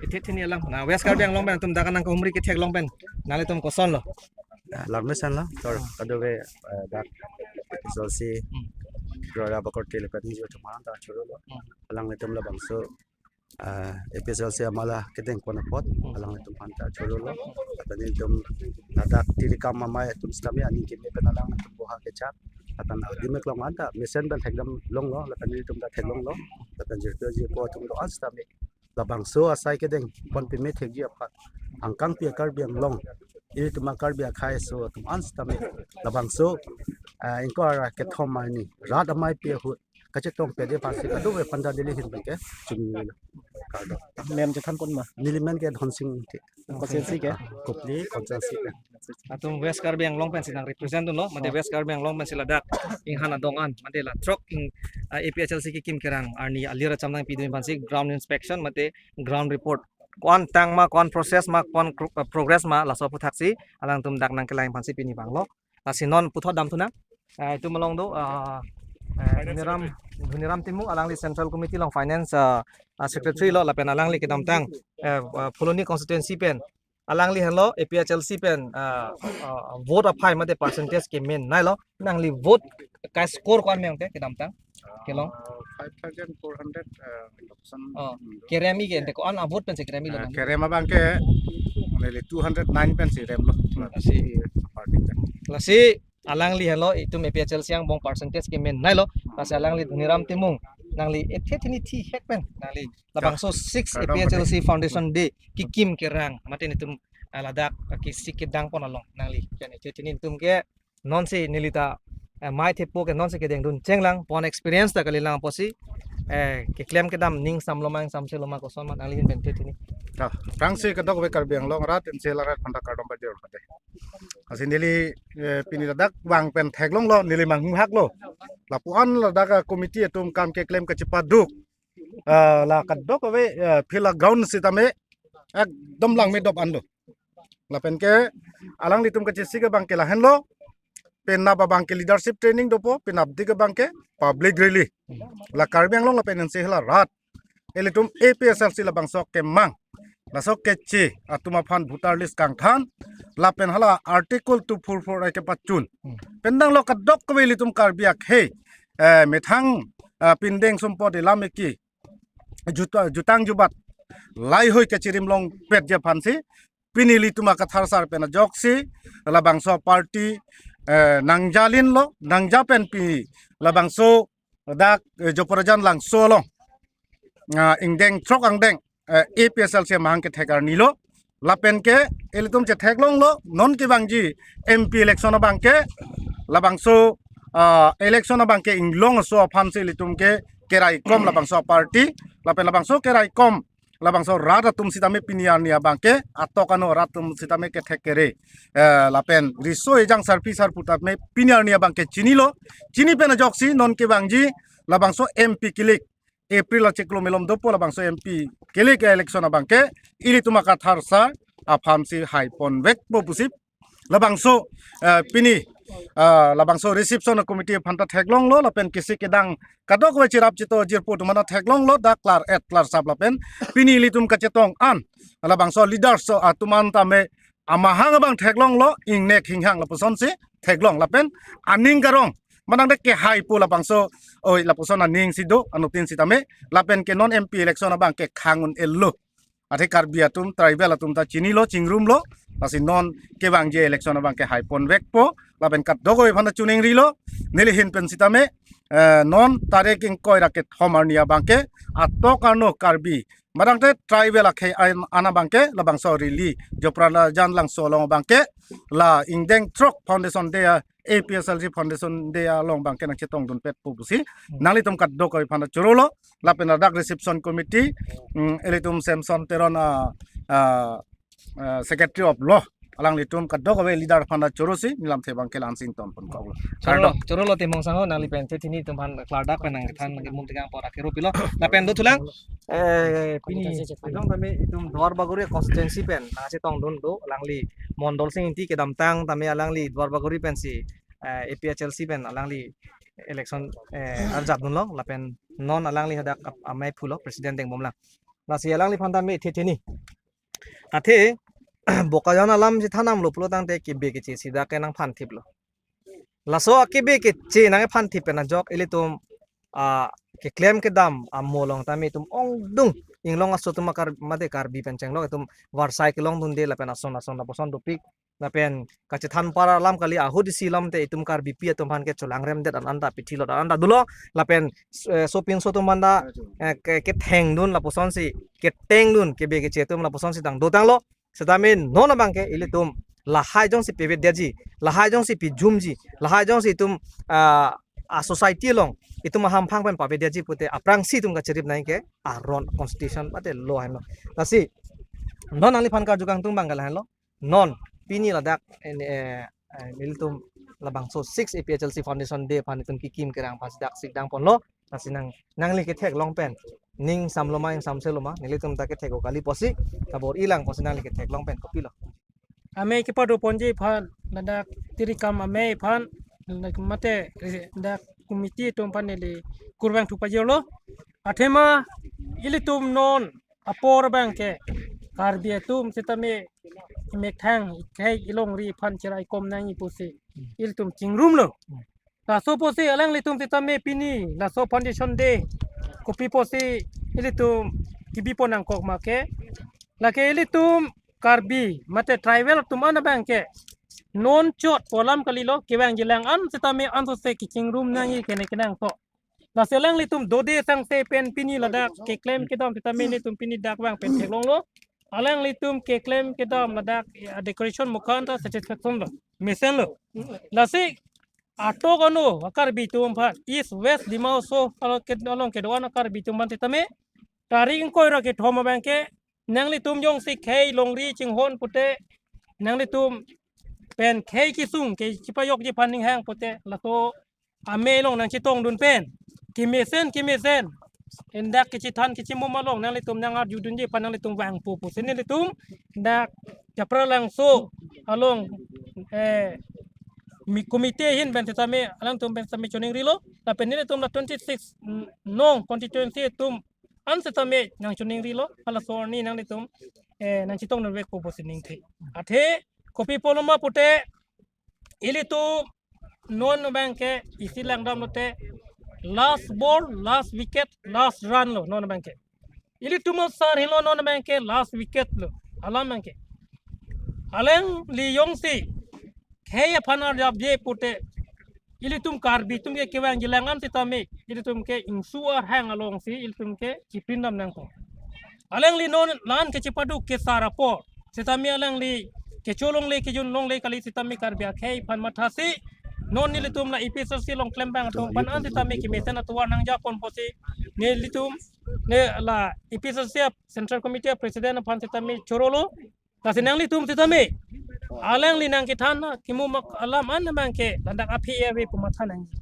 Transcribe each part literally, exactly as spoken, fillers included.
Thet thini alam. Na West Karbi Anglong pen atum dak nangkehumri kethek along pen nanglitum kosonlo? Ah, langmesen lo, tor kadokave, eh, dak A P H L C, Hmm. Rora Bakorte lapen T J Thoma ta chorolo. Hmm. Alanglitum labangso, eh, A P H L C amala kedeng pon apot, Hmm. alanglitum aphan ta chorolo. Lapen nelitum ladak tiri kam amei atum sitame aning keme pen alanglitum boha kechak. Lapen adim eklong anta mesen pen thekdam longlo, lapen nelitum ta theklonglo. Lapen jirpo jirpo atum do-an sitame labangso asai kedeng pon peme thekji aphan angkangpi a-Karbi Anglong, ilitum a-Karbi akhei aso atum an sitame labangso, ah, ingkoi ra kethom arni rat amei pi ahut kachetongpet aphansi kadokave aphan ta neli ahin pen ke chunilo. Kardom. Mem chethan pon ma? Neli men ke Dhonsing Ingti. Constituency ke? Kopili constituency ke. Atum West Karbi Anglong pensi nang represent dunlo, mate Oh. West Karbi Anglong pensi ladak inghan adong an, mate la throk ing, ah, A P H L C kekim kerang arni alir achamnang pidun aphansi ground inspection, mate ground report. Ko-an tang ma, ko-an process ma, ko-an kro-, ah, progress ma, laso aphuthaksi alangtum dak nangkelang aphansi pini vanglo. Lasi non puthot damthunang. Ah, itum along do, ah, eh, Dhoniram, Dhoniram Timung, alangli Central Committee along Finance, ah, ah, Secretary lo, lapen alangli kedamtang, eh, ah, Phuloni constituency pen alangli henlo A P H L C pen, ah, ah, vote aphai mate percentage kemenei lo. Nangli vote kai score ko-an meng te kedamtang kelong? Uh, five thousand four hundred, uh, election. Oh, kerem-i ke ante ko-an a-vote pensi kerem-ilo? Uh, nang kerem abang ke only two hundred nine pensi remlo. Lasi. Party pen. Lasi alangli henlo itum A P H L C angbong percentage kemenei lo. Lasi alangli Dhoniram Timung, nangli ethe thini thihek pen nangli labangso six Kardom A P H L C Foundation Day kekim kerang mate nelitum, ah, ladak, ah, kesik kedang pon along nangli pen ethe thini nelitum ke nonsi neli ta, eh, mei thepo ke nonsi kedengdun chenglang pon, experience ta kalilang apotsi, eh, keklem kedam ning samlo ma, ning samselo ma, koson ma, nangli ahin pen ethe thini. Ta, aphrangsi kadokave Karbi Anglong arat, M C L arat aphan ta kardom pajir pate. Lasi neli, eh, pini ladak vang pen theklonglo, neli manghumhaklo. Lapu-an ladak a-committee atum kam keklem kachepaduk. Ah, la kadokave, ah, field a-ground sitame ekdom langmedop anlo. Lapen ke alanglitum kachesik abang ke lahenlo. Penap abang ke leadership training dopo, penapdik abang ke public rally. La Karbi Anglong lapen N C Hills arat, ilitum A P H L C labangso kemang, laso keche atum aphan voter list kangthan, lapen hala Article two four four A kepachun. Hmm. Pen danglo kadokave ilitum Karbi akhei, eh, methang, eh, pindeng sumpot ilam eki juta-, jutang jubat laihoi kachirim longpetji aphansi pini ilitum a-Kathar sar pen ajoksi labangso party, eh, nangjalinlo, nangja pen pini labangso dak, eh, Joprojan Langso along, ah, ingdeng throk angdeng, eh, A P H L C amahang kethek arnilo. Lapen ke ilitum chetheklonglo, non kevangji M P election abang ke labangso, ah, election abang ke inglong aso aphansi ilitum ke keraikom labangso party, lapen labangso keraikom labangso rat atum sitame pini arni abang ke atok ano rat atum sitame kethek kere, eh, lapen riso ejang sarpi sarpo tame pini arni abang ke chinilo. Chini pen ajoksi non kevangji labangso M P kilik, April achiklo malom dopo labangso M P kilik election abang ke ilitum a-Kathar sar aphansi haiponvekpo pusi labangso, eh, pini, eh, labangso reception committee aphan ta theklonglo, lapen kesik kedang kadokave cherap cheto jirpo atum aphan ta theklonglo, dak klar et klar sap lapen pini ilitum kachetong an labangso leaders atum an tame amahang abang theklonglo, ingnek hinghang lapusonsi theklong lapen aning karong manang de kehaipo labangso, oi, lapuson aning si do, anuttin sitame, lapen ke non M P election abang ke khang un-elo. Athe Karbi atum, tribal atum ta chinilo, chingrumlo, lasi non kevangji election abang ke haiponvekpo, lapen kadokave aphan ta chuningrilo, neli ahin pen sitame, eh, non tarik ingkoi ra kethom arni abang ke atok ano Karbi, madang te tribal akhei an, an abang ke labangso rally Joprojan Langso along abang ke la ingdeng throk Foundation Day, A P H L C Foundation Day along abang ke nangchetongdunpetpo pusi, Hmm. nanglitum kadokave aphan ta chorolo, lapen ladak reception committee, mm, ilitum Samson Teron, ah, ah, ah, secretary of law, alanglitum kadokave leader aphan ta chorosi, nelamthe abang ke la-ansi ingtonpon koklo. Chorolo, Kardom. Chorolo Timung sangho, nangli pen ethe thini itum aphan klardak pen nangkethan nangkemum tegang apor akhero pilo. Lapen dothulang, eh, pini, adong tame itum Duar Bagori constituency pen nangchetongdun do, alangli Mondol Sing Ingti kedamtang tame alangli Duar Bagori pensi, eh, A P H L C pen alangli election, eh, arjapdunlo, lapen non alangli hadak ap-, amei phulo, president dengbomlang. Lasi alangliphan ta me the the ni. Athe Bokajan alam si thanam lo pulo tangte kebe keche sida ke nangphan thip lo. Laso akebe keche nangphan thip pen ajok ilitum a keklem kedam amo along tame itum ongdung inglong aso atum akar mate Karbi pen chenglok itum varsai kelong dunde lapen ason ason lapuson dopik lapen kachethan para alam kali ahut isi alam te itum Karbipi atum aphan ke cholangrem det an anta pithi lot an anta dolo lapen eh, sopinso atum anta eh, ke ketheng dun lapuson si keteng dun kebe keche atum lapuson si tang dotang lo. Seta me non abang ke ilitum lahai jongsi pivit detji, lahai jongsi pijumji, lahai jongsi itum ah, a society along itum ahamphang pen pavit detji pute aphrangsi itum kacherip nai ke aron constitution mate law henlo. Lasi non nangliphan karju kangtung abang ke lahenlo. Non pini ladak en- eh, eh, nelitum labangso six A P H L C Foundation Day aphan itum kikim kerang aphan sidak sikdang ponlo. Lasi nang nangli ketheklong pen ning samlo ma ning samselo ma nelitum ta kethek-o kali pusi kabor-ilang pusi nangli ketheklong pen kopilo. Amei kepado ponji aphan ladak tirikam amei aphan ladak mate dak committee atum aphan neli kurvangthu pajirlo. Athema ilitum non apor abang ke Karbi atum sitame methang ikhei ilongri aphan cheraikom nangji pusi ilitum chingrumlo. Laso pusi alanglitum sitame pini laso Foundation Day kopi pusi ilitum kibi pon nangkok ma ke, lake ilitum Karbi mate tribal atum an abang ke non chot pu alam kalilo, kevangjilang an sitame ansose kechingrum nangji kene kenangkok. Lasi alanglitum dode sangse pen pini ladak keklem kedam sitame nelitum pini dak vang pen theklonglo. Alanglitum keklem kedam ladak eh, decoration mukan ta satisfaction lo, mesenlo. Lasi atok ano a-Karbi atum aphan East West Dima Hasao along ke along kedo-an a-Karbi atum aphan sitame tarik ingkoi ra kethom abang ke nanglitum jongsi khei longri chinghon pute nanglitum pen khei kesung kechipajokji aphan ninghang pute laso amei along nangchetongdun pen kemesen kemesen indak kechethan kechimum along nanglitum nangarjudunji aphan nanglitum vangpo pusi nelitum dak Chapralangso along eh mi committee ahin pen sitame alangtum pen sitame choningrilo lapen nelitum la twenty six nong constituency atum an sitame nangchoningrilo, halaso arni nanglitum eh nangchetongdun vekpo pusi ningthe. Athe kopi pulo ma pute ilitum non abang ke isi langdam lote last ball, last wicket, last run lo non abang ke. Ilitum asar henlo non abang ke last wicket lo alam abang ke. Alangli jongsi khei aphan arjapje pute ilitum Karbi atum ke kevangjilang an sitame ilitum ke ingsu arhang alongsi ilitum ke chiprindam nangkok. Alangli non lan kechipadu kesar apor sitame alangli kecholongle kejunlongle kali sitame Karbi akhei aphan mathasi non nelitum la A P H L C along klembang atum aphan an sitame kemesen atovar nangjapon pusi nelitum ne la A P H L C Central Committee President aphan sitame chorolo. Lasi nanglitum sitame alangli nangkethan kemu mak alam an abang ke ladak aphi ave pu matha nangji.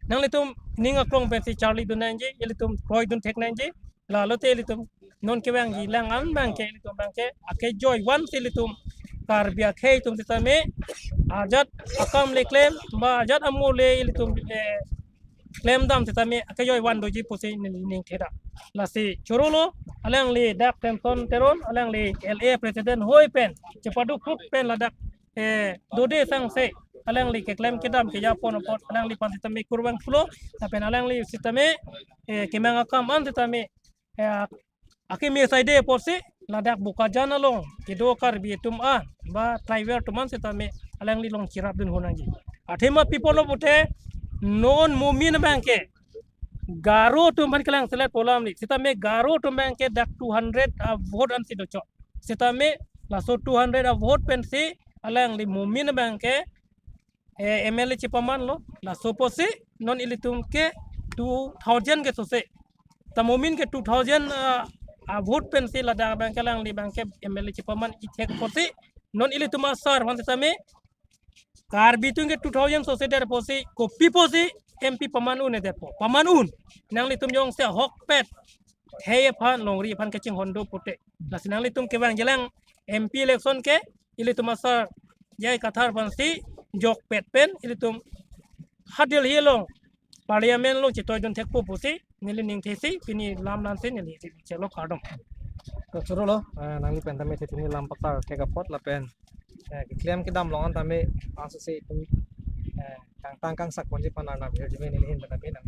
Nanglitum ning aklong pensi charlidun nangji, ilitum kroidun thek nangji. Lalote ilitum non kevangjilang an abang ke ilitum abang ke akejoi vansi ilitum Karbi akhei atum sitame ajat akam le klem ba ajat amo le ilitum eh, klemdam sitame akejoi van doji pusi neli ningtheda. Lasi chorolo alangli dak Samson Teron alangli L A President hoi pen chepadu kut pen ladak eh dode sangse alangli keklem kedam kejapon apot alangliphan sitame kurvangthulo lapen alangli sitame eh kemang akam an sitame eh akimi saide apotsi ladak Bokajan along kedo Karbi atum an ba tribal atum an sitame alangli along cherapdun ho nangji. Athema pi pulo pute non Momin abang ke Garo atum aphan kelang selet pu alam ni. Sitame Garo atum abang ke dak two hundred a vote ansi dochot. Sitame laso two hundred a vote pensi alangli Momin abang ke eh, M L A chepamanlo. Laso pusi non ilitum ke two thousand ke sose. Ta Momin ke two thousand ah, a vote pensi ladak abang ke alangli abang ke M L A chepaman ithek pusi non ilitum asar aphan sitame Karbi atum ke two thousand sose det pusi kopi pusi M P paman un-edet pu. Paman un. Nanglitum jongsi ahokpet khei aphan longri aphan kachinghon do pute. Lasi nanglitum kevangjilang M P election ke ilitum asar J I Kathar aphansi jokpet pen ilitum ha Delhi along Parliament along chetoidun thekpo pusi neli ning thesi pini lam lam si neli chelo kardom. To choro lo, eh, nangli pen tame thethini lam paktar thek apot lapen, eh, keklem kedam along an tame asose itum, eh, kangtang kangsak ponji aphan arnam hirjume neli ahin pen tame nang.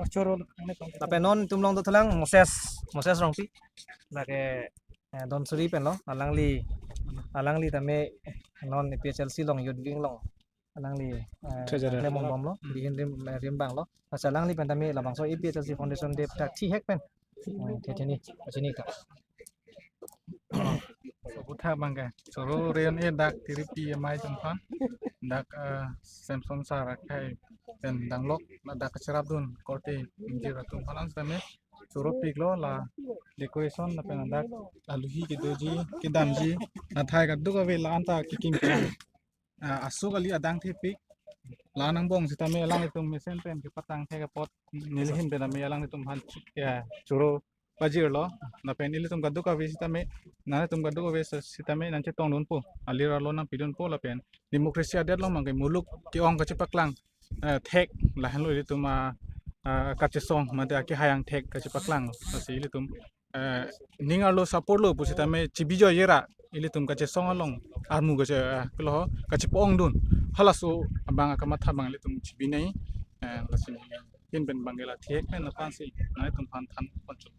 Oh, choro lo, nangli tong. Lapen non itum along dothulang Moses, Moses Rongpi. Lake, eh, Donsuri pen lo, alangli, alangli tame non A P H L C along youth wing along alangli, eh, Treasurer. Lemon bom lo, dihin rim, eh, rim bang lo. Asa alangli pen tame labangso A P H L C Foundation Day dak thihek pen. Eh, thethini, asini ta. Butha bangke. Choro ren e dak tiripi amei atum aphan. Dak, eh, Samson sir akhei pen danglok, la dak kacherapdun korte ingjir atum aphan tame. Choro piklo la decoration lapen dak aluhi kedoji, kedamji, athai kadokave la anta keking kelang. Ah, asu kali adang thepik. La angbong sitame alanglitum mesen pen kepatang thek apot neli ahin pen tame alanglitum aphan, ya, choro pajirlo. Lapen ilitum kadokave sitame, nangtum kadokave si-, sitame nangchetongdunpo. Alir arlo nangpidunpo lapen democracy adet along mangke muluk ke-ong kachepaklang, eh, thek lahenlo ilitum a, a, kachesong mate akehai angthek kachepaklang. Lasi ilitum, eh, ning arlo support lo pusitame chibijoijera ilitum kachesong along armu kache, eh, kelo ho kachepo-ongdun. Halaso abang akamatha abang ilitum chibinei, eh, lasi ahin pen bangke la thihek pen aphansi nangtum aphan than ponchok.